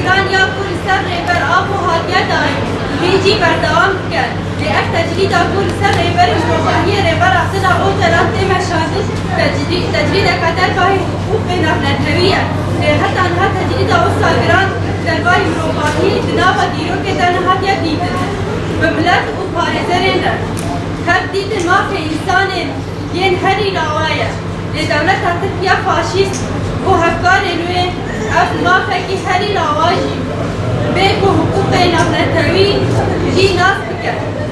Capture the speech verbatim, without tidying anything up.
Îran ya ku li ser Rêber Apo hatiye dayîn, hîn jî berdewam dike. Lê ev tecrîda ku li ser rêberên mirovahiyê Rêber Abdullah Ocalan tê meşandin, tecrî-, tecrîdeke dergahî hiqûqê navnetewî ye. Lê heta niha tecrîda wisa giran dergahî mirovahiyê di nava dîrokê de nehatiye dîtin. Bi milet û parêzerên re hev dîtin mafê însanên yên herî lawa ye. Lê dewleta Tirk ya faşîst û hevkarên wê ev mafekî herî lawa jî bê ku hiqûqê navnetewî jî nas bike.